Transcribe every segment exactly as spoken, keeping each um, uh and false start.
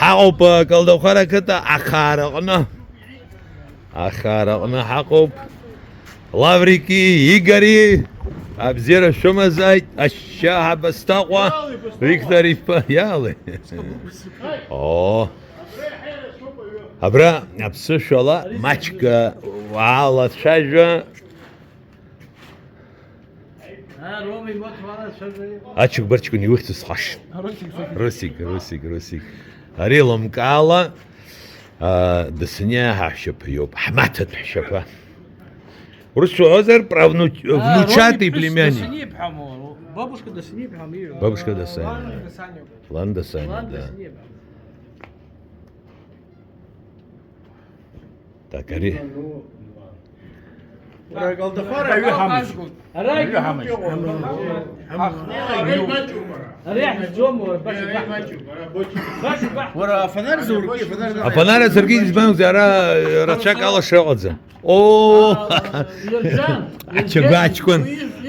Ҳаҟоуп, э, Калдахәара ақыҭа ахаара аҟны. Ахаара аҟны ҳаҟоуп. Лаврики, Игори, абзиара шәымазааит, ашьшьаҳа Басҭаҟәа, Виктор иԥа, иаалеи? Оо. Абра аԥсышәала маҷк, э, уаалацәажәа. Ачыгбарчкын иухьӡ схашҭ. Русик, Русик, Русик. Ари лымкаала, а, дысыниа ҳаҳәшьаԥа иоуп, ҳмаҭатә ҳәшьаԥа. Урысшәа уҳәозар, правнуч-, внучатый племянник. Бабушка Дасаниа. Лан Дасаниа, да. Так, ари. Уара, Калдахәара аҩы ҳамаџь. Ара аҩы ҳамаџь. Ара иаҳзӡом, уара, баша, баша. Уара, афонар заурки, афонар. Афонар азыркит, избанзар, ара, э, рацәак алаша ыҟаӡам. Оо! Ачагәа аҷкәын.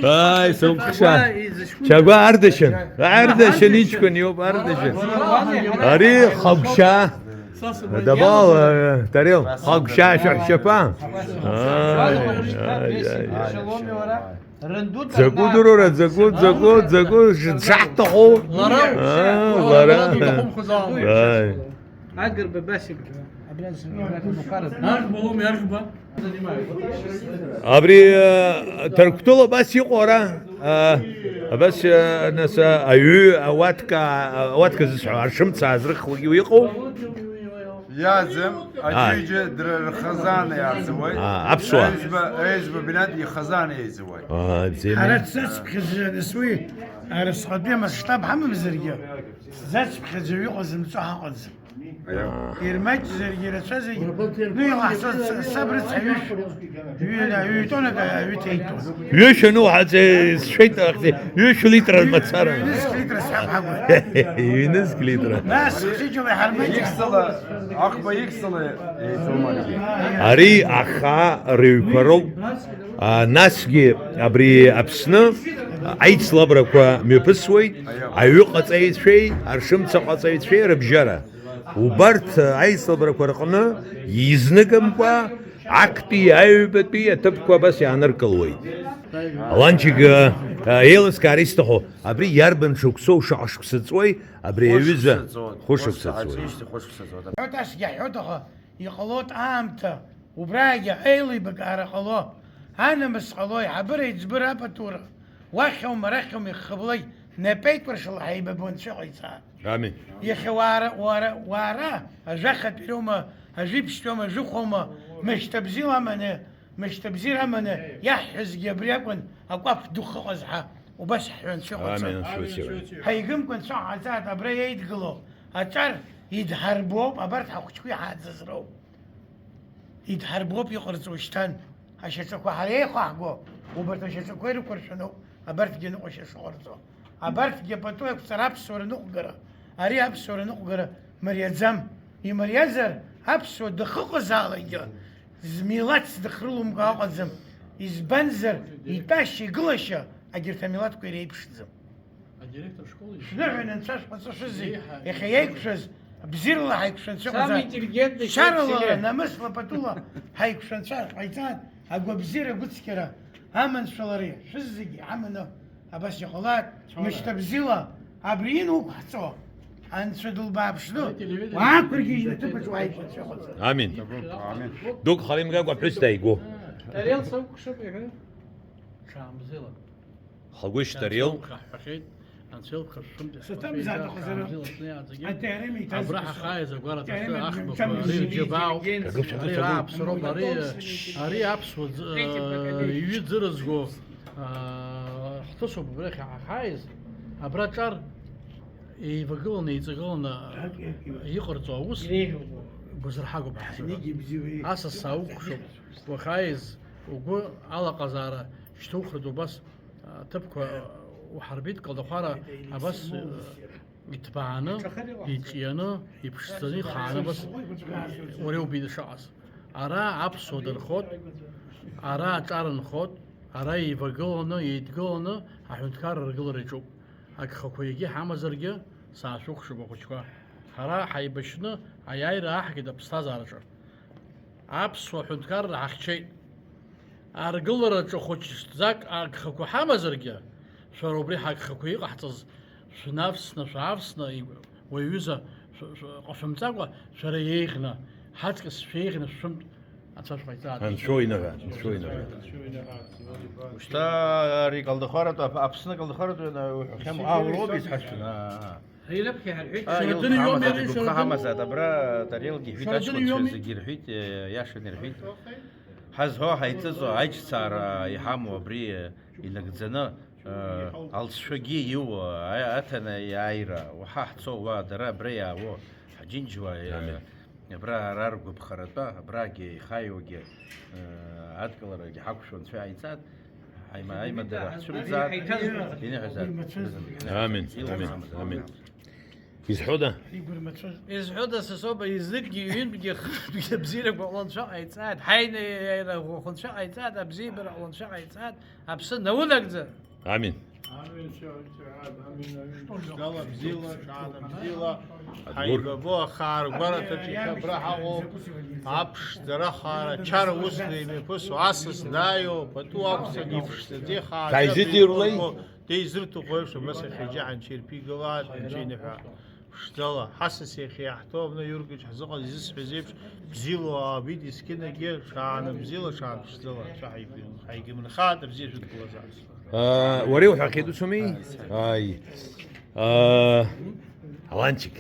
Ааи, сукәыхшаа. Чагәа Ардашьын. Ардашьын иҷкәын иоуп, Ардашьын. Ари Хагәшьаа. Дабал, э, Тарел, Хагәшьаа шәаҳәшьаԥа. Ааи, ааи, ааи. Дзакәу дырура, дзакәу, дзакәу, дзакәу, шаҳҭаху? Лара. Аа, лара. Ааи. Агрба Басик, абра зынтәа Архба уми, Архба? Абри, э, Ҭырқәтәыла абас иҟоу ара, э, абас, э, нас, э, аҩы, ауатка, ауатка зысҳәо, аршымца аазрыхуагьы иҟоу? Иаӡам, аџьыџьа дра-, рхазаана иаарҵуеит. Аа, аԥсуаа. Аҩӡба, аҩӡба Бинад ихазаана еизуеит. Аа, бзиа. Ҳара дсацԥхьаӡа, нас уи, арысҟатәи амасштаб ҳамамзаргьы, сзацԥхьаӡо иҟаз нҵәа ҳаҟаӡам. Ирмаҷзаргьы, ирацәазаргьы, ну, иҟаҳҵоз саб рыцҳа ҩышә, ҩы-, ҩ-, тоннак аҩы ҭеиҭәон. Ҩышә ануҳәа, сшәеит, ахьӡи, ҩышә литра мацара. Ҩнызқь литра сҳәап ҳагәы. Ҩнызқь литра. Нас хәыҷыла иҳармаҷ. Ихьӡала, аӷба ихьӡала еиҵоумаргьы. Ари ахаа рыҩқәа роуп. А, насгьы абри Аԥсны аицлабрақәа мҩаԥысуеит, аҩы ҟаҵаҩцәеи, аршымца ҟаҵаҩцәеи рыбжьара. Убарҭ аицлабрақәа рҟны изныкымкәа актәи, аҩбатәи аҭыԥқәа абас иааныркылуеит. Аланчик, а, еилыскаар исҭаху, абри иарбан шықәсоу, шаҟа шықәса ҵуеи, абри аҩыза? Хәышықәса ҵуеит. Хәышықәса ҵуеит. Ҳәоит, асгьы ҳҳәоит, аха иҟалоит аамҭа, убраагьы аилибакаара ҟало, анамыс ҟало, аиҳабыра-еиҵбыра апатура, уахьоума, арахьоума иххыблак, напеикәыршала ҳаибабон цәыҟаиҵаа. Амин. Иахьа уара, уара, уара, ажәахатәи роума, ажәибжьтәи роума, ажәыхәоума, мышьҭабзиала аманы, мышьҭабзиара аманы иаҳҳәозгьы абри акәын, акәаԥ ду хыҟаз ҳәа, убас ҳҳәынцәа ыҟаҵан. Амин, анцәа иуцәеи. Ҳаигымкәа анцәа ҳаҵааит, абра иеидгыло аҿар идҳарбоуп, абарҭ ҳахәыҷқәа иҳааӡаз роуп. Идҳарбоуп иҟарҵо шьҭан. Ашьаҿақәа ҳара еихаҳго, убарҭ ашьаҿақәа ирықәыршәаноуп абарҭгьы ныҟәашьа шыҟарҵо. Абарҭгьы пату иақәҵара аԥсуара ныҟәгара, ари аԥсуара ныҟәгара мариаӡам. Имариазар, аԥсуа дахыҟазаалакгьы, змилаҭ здыхрылумкәа ыҟаӡам. Избанзар, итәашьа, игылашьа агьырҭ амилаҭқәа иреиԥшӡам. Адиректор школы. Шәныҳәа анцәа шәҟаҵо шәызегь, еиҳа, иахьа иаиқәшәаз, бзиарала ҳаиқәшәа анцәа иҟаҵа. Самый интеллигентный человек в селе. Шьаралара, намысла, патула ҳаиқәшәа анцәа шәҟаиҵааит, агәабзиара, агәыцқьара, аманшәалара шәызегь иҳаманы абас иҟалааит, мышьҭа бзиала абри инуқәҳҵо анцәа дылбааԥшны, уаақәыргьежьны аҭыԥаҿ уааиқәшәа анцәа иҟаҵа. Амин. Амин. Дук хара имгакәа аԥҳәыс дааигәоуп. Тарел сакәыхшоуп, иҳәа. Ҽаамзела. Хагәышь Тариел. Ҳаҳәахьеит, анцәа илԥха шәымтәа. Саҭамзааит, ҳәа, аҟазара. Ҳамза ласны иааӡагьы. Атерем иҭазҵо. Абра ҳахааиз агәараҭа, атерем ахԥақәа, мчамза ари зегьы џьабаауп, интеллигент. Ари аԥсроуп, ари, ари аԥсуа ӡ-, иҩы ӡырызго, аа, ҳҭысуп абра иахьа ҳахааиз. Абра ҿар еивагыланы, еиҵагыланы иҟарҵо аус гәазырҳагоуп ҳзыҳәан. Асас саукәхшоуп, уахааиз угәы алаҟазаара шьҭухыртә убас. Аҭыԥқәа уҳарбеит, Калдахәара абас, э, иҭбааны, иҿианы, иԥшӡаны, ихааны абас уара иубеит ишыҟаз. Ара аԥсуа дынхоит, ара аҿар нхоит, ара еивагыланы, еидгыланы аҳәынҭқарра аргылара иаҿуп. Агхақәа егьи ҳамазаргьы, саашәыхәшоуп ахәыҷқәа. Ҳара ҳаибашьны аиааира аҳгеит аԥсҭазаараҿы. Аԥсуа ҳәынҭқарра ҳахьчеит. Аргылараҿы хәыҷӡак агхақәа ҳамазаргьы, шәара убри ҳагхақәа иҟаҳҵаз шәнавсны, шәаавсны, уаҩ ҩыза шә-, шә-, ҟашәымҵакәа, шәара еиӷьны, ҳаҵкыс шәеиӷьны шәшәымтә, Анцәа шәҟаиҵааит. Анцәа иныҳәа, Анцәа иныҳәа. Ушьҭа ари Калдахаратәы, Ап-, Аԥсны Калдахаратәы уҳәахьан, аа, уроуп исҳәашәын, аа. Ари раԥхьа иҳарҳәеит. Аа, Шьарадын илхны иоуми ҳамазааит, ари, агәыԥха Шьарадын? Ҳамазааит, абра Тариалгьы иҳәеит, Шьарадын аҷкәынцәа иоуми? Зегьы ирҳәеит, е, иаша ирҳәеит. Ҳазҳәо ҳаиҵыҵуа аиҿцаара иҳамоу абри, е, инагӡаны, е, алҵшәагьы иуа, а-, аҭаны иааира, уаҳа ҳцо, уа дара абра иаауо, ҳаџьынџьуаа, е, Амин. Абра ара ргәаԥхаратәа, абрагьы ихаиуагьы, э, адкыларагьы ҳақәшәо Анцәа иааиҵааит, аима-, аимадара ҳцәырҵааит, иныҳәазааит. Амин, амин, амин. Изҳәода? Изҳәода, Сасоба, изныкгьы, ҩынтәгьы, хынтәгьы абзиарақәа ҟало Анцәа ҟаиҵааит, ҳаинаара ӷәӷәа Анцәа ҟаиҵааит, абзиабара ҟало Анцәа ҟаиҵааит, аԥсы наунагӡа! Амин. Амин, амин, амин. Ԥшӡала бзиала, ҽаанбзиала, ҳаибабо ахааргәараҭаҿ иахьа абра ҳаҟоу аԥшӡара, ахаара, ачара усны имҩаԥысуа асас дааиуа, пату ақәҵаны иԥшӡаӡа ихаара деизырҭыхо еиԥш, абас иахьа џьаҳан ҽирԥигылааит, Анцәа иныҳәа. Ԥшӡала, ҳасас иахьа иаҳҭо абна Иургач ҳзыҟаз изысҳәаз еиԥш, бзиала уаабеит, есқьынагьы ҽаанбзиала, ҽаанԥшӡала, Анцәа ҳаигым-, ҳаигымхааит, абзиа шәыдкылазаап. Аа, уара иуҳәахьеит, усоми? Ааи. Аа, Аланчик.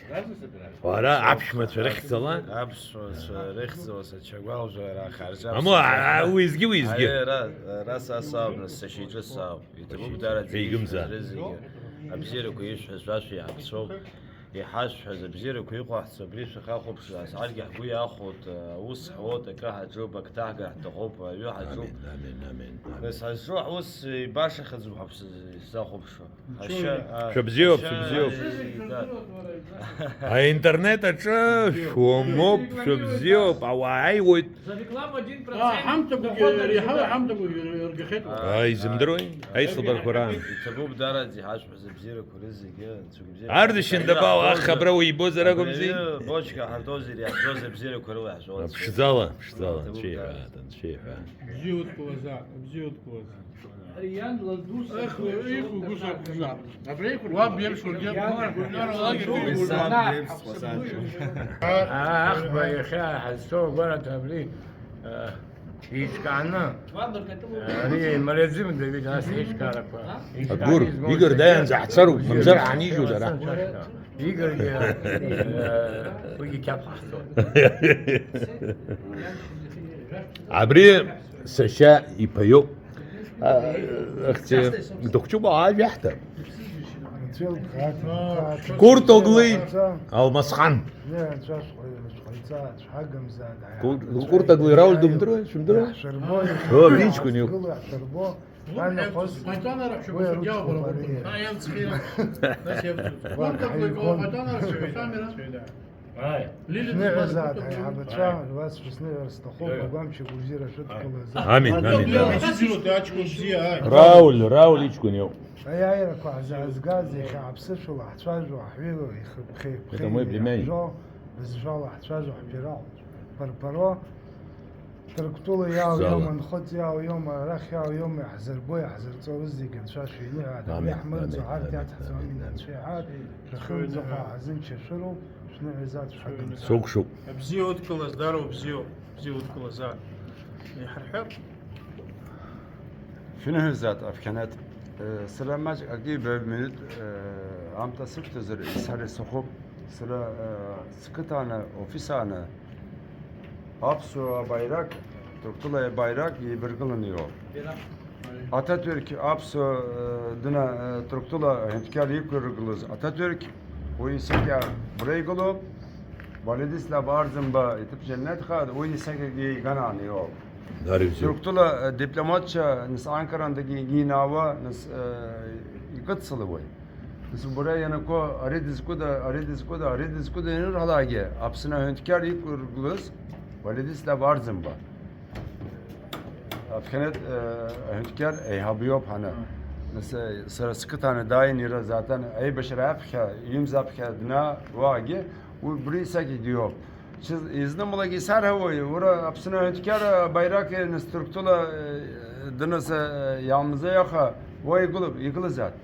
Уара аԥшәмацәа рыхьӡала? Аԥшәмацәа рыхьӡала сачагәалжәара ахаржа. Аму, а, уеизгьы, уеизгьы. Ара, ара са сауп, нас сашьа иҿы сауп. Иҭабуп дара зегьы, зегьы абзиарақәа ишәҳәаз шәашәа иаҳаԥсоуп. Иҳашәҳәаз абзиарақәа иҟаҳҵо абри шәахьахәаԥшуа, асҟаргьы ҳгәы иахәоит, аус ҳуоит, акы ҳаҿуп, ак ҭаҳга ҳҭахуп, аҩы ҳаҿуп. Амин, амин, амин, амин. Нас ҳазҿу ҳус ибашахаӡом ҳәа сзы-, сзахәаԥшуа. Ҳашьа, а, шәыбзиоуп, ҳашьа, шәыбзиоуп. Да. Аинтернет аҿы шәуамоуп, шәыбзиоуп, ауаа ааиуеит. За рекламу один процент. А, ҳамҭақәагьы, иреиҳау ҳамҭақәагьы ргахьеит. А, изымдыруеи? Аицлабарақәа раан. Иҭабуп, дараӡа иҳашәҳәаз абзиарақәа рызегьы, Анцәа ибзиара. Ардышьын дабаҟоу, аха абра уибозар акәымзи? Абри бочка ҳартозар, иаҳтоз абзиарақәа рыла иаҳшәоит. Ԥшӡала, ԥшӡала, иҭабуп, анцәа иҳәа, дараӡа. Анцәа иҳәа. Бзиа удкылазаап, бзиа удкылазаап. Ех, иқәу гәышьа акәзаап. Абри иқәу уаб иеиԥш уаргьы. Аҳба иахьа ҳазцо агәараҭа абри, э, еиҿкааны. Ари Малезим Давид ас еиҿкаарақәа. Агәыр, Игор дааиаанӡа ҳцароуп, мамзар ҳанижьуеит ара. Игоргьы, э, уигьы қьаф ҟаҳҵон. Абри сашьа иԥа иоуп. А, ахьӡ-, дыхәҷуп, ажәа иаҳҭап. Куртоглы Алмасхан. Кур-, Куртоглы Рауль думдыруеи, шәымдыруеи? О, иҷкәын иоуп. Анахыс уи арыцхәмариа. Шәныҳәазаап, ҳаиҳабацәа, шәбасҳәар сҭахуп, агәамч агәабзиара шәыдкылаз. Амин, амин, амин. Рауль, Рауль иҷкәын иоуп. Аиааирақәа ҳзаазгаз, иахьа ҳаԥсышәала ҳцәажәо, ҳҩыла ихыԥхьеи-ԥхеи иаҳжәо, бызшәала ҳцәажәо, ҳбираҟ ԥырԥыро. Ҭырқәтәыла иаауа иоума, Нхыҵ иаауа иоума, арахь иаауа иоума, иаҳзырбо, иаҳзырҵо рызегьы Анцәа шәиныҳәа, абри ҳмырӡо, ҳарҭ иаҭахӡам, амин, Анцәа иҳәа, шәахьымӡахо ҳазымчашәыроуп, шәныҳәазаап, шәҳагымзаап. Сокәшоуп. Абзиа удкылаз, дароу бзиоуп, бзиа удкылазаап. Иҳарҳәап. Шәныҳәазаап, Афқьанеҭ. Сара маҷк акы ҩба минуҭ аамҭа сышәҭозар, исҳәар сҭахуп. Сара сқыҭа ааны, офис ааны, аԥсуа абаирак, Ҭырқәтәылаи абаирак еибаргыланы иҟоуп. Аҭатәирқь аԥсуа дына, Ҭырқәтәыла аҳәынҭқар иқәыргылаз аҭатәирқь, уи исакьа бреигылоуп. Валидислав Арӡынба иҭыԥ џьаннеҭха, уи исакьагьы иганааны иҟоуп. Дарбзи? Ҭырқәтәыла, э, дипломатцәа, нас, Анкарантәгьы инаауа, нас, э, икыдсылауеит. Нас убра ианаго, ари дызкәыда, ари дызкәыда, ари дызкәыда ианырҳәалакгьы, Аԥсны аҳәынҭқар иқәыргылаз Валидислав Арӡынба. Афқьанеҭ, э, аҳәынҭқар еиҳаб иоуп ҳаны. Нас, э, сара сқыҭаны дааин иара заатан аибашьра аԥхьа, ҩымз аԥхьа днаа уаагьы, Уи убри сакьагьы иоуп. Шьыз-, изнымлакгьы исарҳәауеи, уара Аԥсны аҳәынҭқьара абаираки Настрыктула, э, дынаса, э, иаамза иаха, уа игылоуп, игылазаат.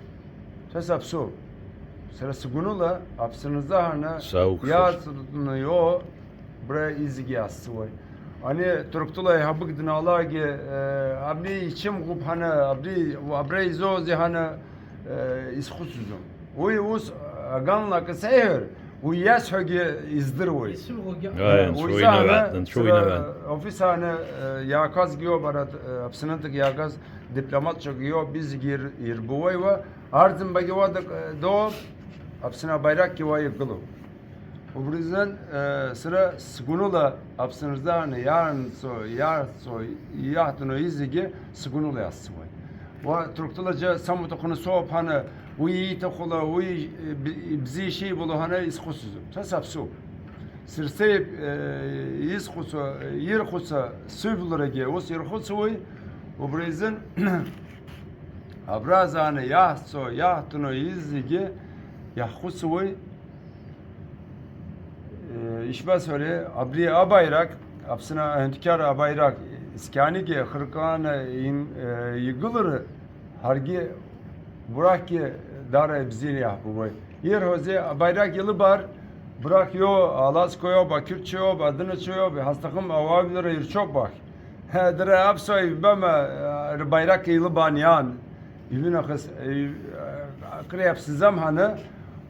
Ҭәа саԥсоуп. Сара сгәаныла, Аԥсны заҳаны Саукшәа. Иаҵатәны иоуа, убра изегьы иаасцуеит. Ани Ҭырқәтәыла аиҳабык днаалаагьы, э, абни ичымӷуп ҳаны, абни, абра изоузеи ҳаны, э, исхәыцӡом. Уи ус аганла акы сеиҳәар, уи иасҳәогьы издыруеит. Исымҳәогьы Ааи, Уи анцәа заҳаны уинаҩы, анцәа сара уинаҩы. Офис ааны, э, иаақәазгьы иоуп, ара, э, Аԥсынтәык иаагаз дипломатцәак иоуп, изегьы ир-, ирбуеиуа, Арӡынбагьы уа дак-, э, доуп, Аԥсны абаиракгьы уа игылоуп. Убри азын, э, сара сгәаныла Аԥсны рзааны иаарынҵо, иарҵо, иаҳҭоно изегьы сгәаныла иасцуеит. Уа Ҭырқәтәылаҿы самаҭәахәны соуп ҳаны, уи ииҭахула, уи, э, б-, бзиа ишибало ҳаны исхәыцӡом. Са саԥсуп. Сырсеип, э, исхәыцуа, ирхәыцуа сыжәларагьы ус ирхәыцуеи, убри азын абра зааны иаҳцо, иаҳҭоно изегьы иаҳхәыцуеи? Э, ишԥасҳәари, абри абаирак, Аԥсны аҳәынҭқьара абаирак, скьаанигьы ахыркааны им-, э, игылар, ҳаргьы убрахьгьы даара ибзианы иаҳбоит. Ирҳәозеи, абаирак илыбар, убрахь иоу, алазқәа иоуп, ақьырча иоуп, адынацәа иоуп, иҳазҭахым ауаажәлар ирчоуп уахь. Ҳа, дара аԥсуаа иббама, э, рбаирак илыбаан иаан. Ибинахыс, э, акыр иаԥсӡам ҳаны,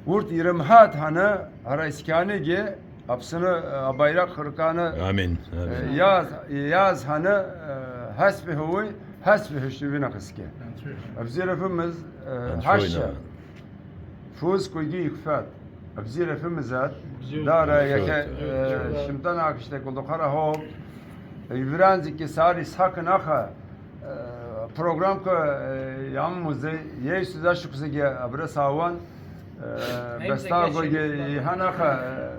урҭ ирымҳаат ҳаны, ара искьаанигьы Аԥсны, э, абаирак хыркааны, Амин, амин. э, иааз, иааз ҳаны, э, ҳасбиҳәауеи, ҳасбиҳәашт ибинахысгьы. Абзиара фымыз, э, Анцәа ҳашьа. Уинаҩы. Фузқәагьы иқәшәат. Абзиара фымзаат. Бзиоуп. Даара Бзиоуп. Иахьа, э, шьымтан аахышьҭахь Гәлдахара ҳоуп. Ҩбранӡагьы саар исҳақын аха, э, программқәа, э, иамамузеи, иеисыз ашықәсагьы абра саауан, э, Аимҵагьы басҭаагәагьы ашьыжьымҭан. Иҳан аха, э,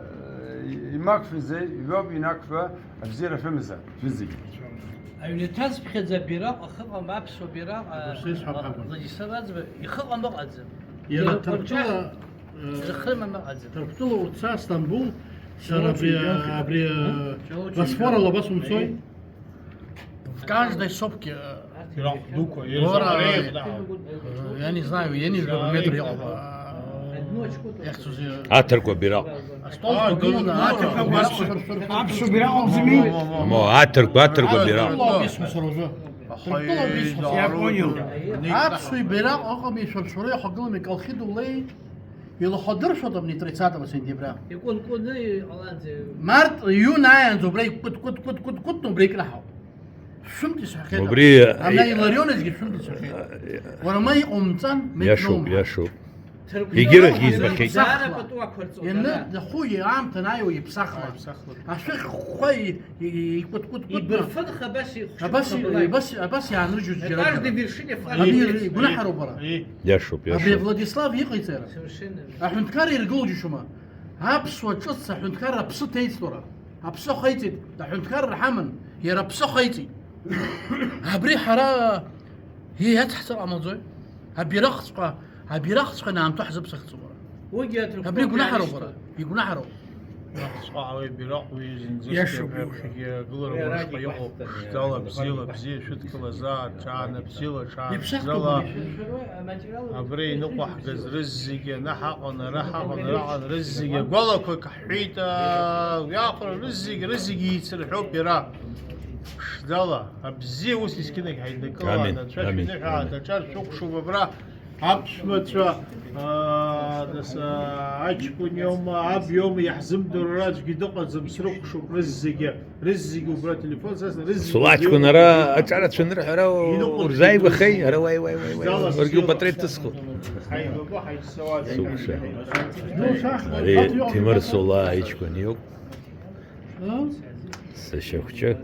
имақәшәазеи, ҩоуп инақәшәа, абзиара шәымазар, шәызегьы. Аҩнаҭа зԥхьаӡа абираҟ ахыҟам, аԥсуа бираҟ, а, Абырсеисҳәап а, акәын. Владислав Аӡба, ихыҟам ыҟаӡам. Иара Ирықәырҿа Ҭырқәтәыла, э, ирыхрымам ыҟаӡам. Ҭырқәтәыла уца Стамбул, сара абри, абри, э, Босфор ала абас умцои? В каждой сопке, э, Бираҟ дуқәа, Ура, ирзаҟареи, э, да. Э, я не знаю, я не знаю, метр я, э, Иахьцузеи? Аҭырқәа бираҟ. Астол А, кагыланы, да, аҭырқәа да, бираҟ. Аԥсуа бираҟ ауп зыми? Мо, аҭырқәа, аҭырқәа бираҟ. Ҭырқәтәыла убысҟан сара уже. Ҭырқәтәыла убысҟан. Я понял. Аԥсуа бираҟ ыҟами, шәаршәара иахагылами, Колхидулеи, илахадыршәоит абни тридцатого сентября. Икәынкәыны иҟалаанӡа. Март, июнь ааиаанӡа убра икәыт, кәыт, кәыт, кәыт, кәыт, убра икраҳауп. Шәымҭ исҳәахьеит. Убри, Ана э, Иларионовичгьы шәымҭ исҳәахьеит. Э, Уара ма иҟоумҵан, ма Иашоуп, икноумҳан. Иашоуп. Егьырахь избахьеит. Даара пату ақәырҵон, Ианы ара. Даху аамҭа анааиуа иԥсахуан. Иԥсахуан. Ашәыхь хәхәа и-, и-, икәыткәыткәытны. Ибырфынха абас ихәшәтәхабалак. Абас, абас, абас иаанрыжьуеит џьара Каждый џьара. Вершине флаг. Ами, игәнаҳароуп ара. Иашоуп, Абри иашоуп. Владислав иҟаиҵара. Совершенно верно. Аҳәынҭқарра иргыло џьушьома. Аԥсуа ҿыц аҳәынҭқарра аԥсы ҭеицлара. Аԥсы ахеиҵеит, аҳәынҭқарра ҳаман, иара аԥсы ахеиҵеит. Абри ҳара, ии, иацҳҵар ҟамлаӡои? Абираҟҵәҟьа, абираҟҵәҟьа наамҭоу ҳзыԥсахӡом ара. Уигьы аҭырқәа Абри гәнаҳароуп ара, игәнаҳароуп. Абираҟҵәҟьа ала абираҟ уи зынӡаскгьы Иашоуп, ҳәа иашоуп. Ԥхьагьы агылара Уи ара уашҟа иҟоуп. Иаҳбахьан. Ԥшӡала, бзиала, бзиа шәыдкылазаат, ҽаанбзиала, Иԥсахтәума ҽаанбзиала. Абра иныҟәаҳгаз рызегьы, ана ҳаҟан, ара ҳаҟан, араҟан рызегьы агәалақәак ҳҳәеит, аа, уи аҟара рызегьы, рызегьы еицырҳәоуп иара. Ԥшӡала, абзиа ус есқьынагь ҳаиднакылан, Амин, анцәа амин, шәныҳәа амин. Адаҿар шәыкәшоуп абра, аԥшәмацәа, аа, нас, аа, аҷкәын иоума, аб иоума, иаҳзымдыруа аӡәгьы дыҟаӡам, срыкәшоуп рызегьы. Рызегьы убра ателефон сасны, рызегьы Сулаҷкәын ара аҿарацәа анырҳәара Иныҟәо урзааигәахеи? Ара уаи, уаи, уаи, уаи, Зала уаргьы сзеилак. Упатреҭ ҭысхуп. Ҳаибабо, ҳаиццауа. Сукәша. Ари Ҭемыр Сола иҷкәын иоуп. Сашьа хәҷы.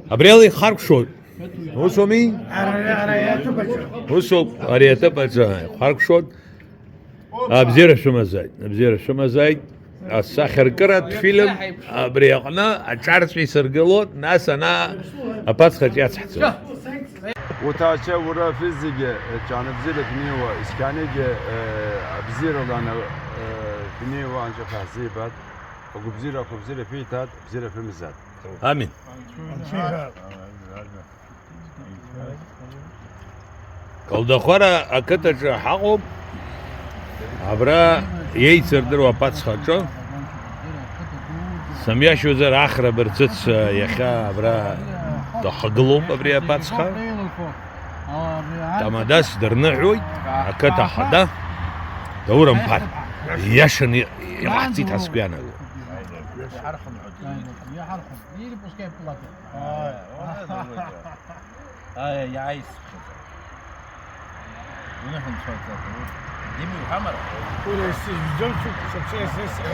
Абри ала ихаркәшоит. Усоуми? Ара, ара, ара, аҭыԥ аҿы. Усоуп, ари аҭыԥ аҿы ихаркәшоит. Абзиара шәымазааит, абзиара шәымазааит. Асахьаркыратә фильм абри аҟны аҿарҵәи сыргылоит, нас ана аԥацхаҿ иацҳҵоит. Уҭаацәа ура фызегьы, ҷаныбзиара шәнеиуа, есқьалагьы, э, абзиарала, э, шәнеиуа анцәа ҳәа ҳзибап. Агәыбзиара, ахәыбзиара шәиҭап, бзиара шәымзат. Амин. Колдахәара ақыҭаҿы ҳаҟоуп. Абра еицырдыруа аԥацха аҿы. Сымҩашьозар, Ахра Бырцыц иахьа абра дахагылоуп абри аԥацха. Тамадас дырныҳәоит, ақыҭа ахада. Даурамԥар, ииашаны иҟаҳҵеит ҳәа сгәы иаанагоит. Иаҳархәон. Или пускай платит. Ай, ай, ай, исхьӡ. Уныҳәа нцәа ҵатәуп. Дими уҳәамара? Ура, исыжәӡом, сыԥсра сысхьа.